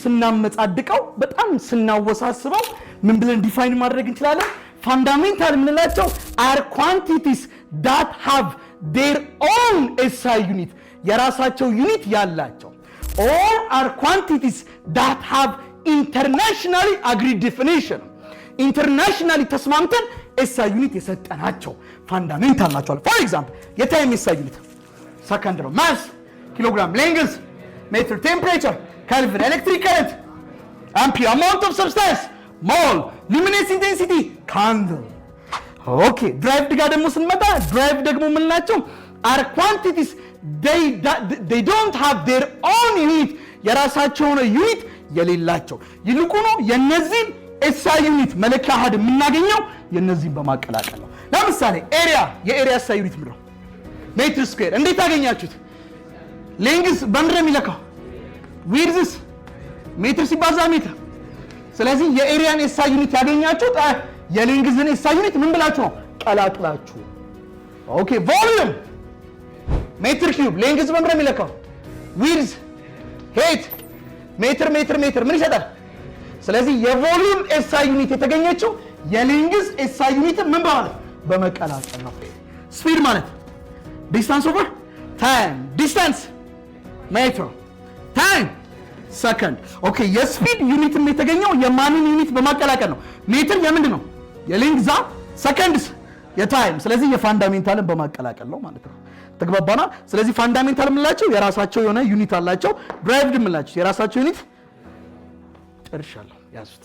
ስናመጻድቀው፣ በጣም ስናወሳስበው ምን ብለን define ማድረግ እንችላለን? Fundamental የምንላቸው are quantities that have their own SI unit፣ የራሳቸው unit ያላቸው፣ or are quantities that have internationally agreed definition፣ internationally ተስማምተን SI unit የሰጠናቸው fundamental ናቸው። For example፣ የ time SI unit ሰከንድ ነው። Mass ኪሎግራም፣ length ሜትር፣ temperature kelvin፣ electric current ampere፣ amount of substance mole፣ luminous intensity candela። Okay፣ derived ጋር ደግሞ ስንመጣ፣ derived ደግሞ የምንላቸው are quantities they don't have their own unit፣ የራሳቸው የሆነ unit የሌላቸው፣ ይልቁኑ የነዚህን SI unit መለኪያ አሃድ የምናገኘው የነዚህን በማቀላቀል ነው። ለምሳሌ area፣ የ area SI unit ምንድን ነው? Meter square። እንዴት አገኛችሁት? Length በምንድን ነው የሚለካው? Width ስ ሜትር ሲባዛ ሜትር። ስለዚህ የ area ን SI unit ያገኛችሁት የ length ን SI unit ምን ብላችሁ ነው? ቀላቅላችሁ። Okay፣ volume meter cube። Length በምንድን ነው የሚለካው? Width፣ height፣ ሜትር ሜትር ሜትር ምን ይሰጣል? ስለዚህ የ volume SI unit የተገኘችው የ length SI unit ምን በማለት፣ በመቀላቀል ነው። Speed ማለት distance over time። Distance ሜትር፣ time ሰከንድ። Okay፣ የ speed unit ም የተገኘው የማንን unit በማቀላቀል ነው? ሜትር የምንድን ነው? የ length፣ seconds የ time። ስለዚህ የ fundamental ን በማቀላቀል ነው ማለት ነው። ተግባባና? ስለዚህ fundamental የምንላቸው የራሳቸው የሆነ unit አላቸው። Derived የምንላቸው የራሳቸው unit። ጨርሻለሁ። ያዙት።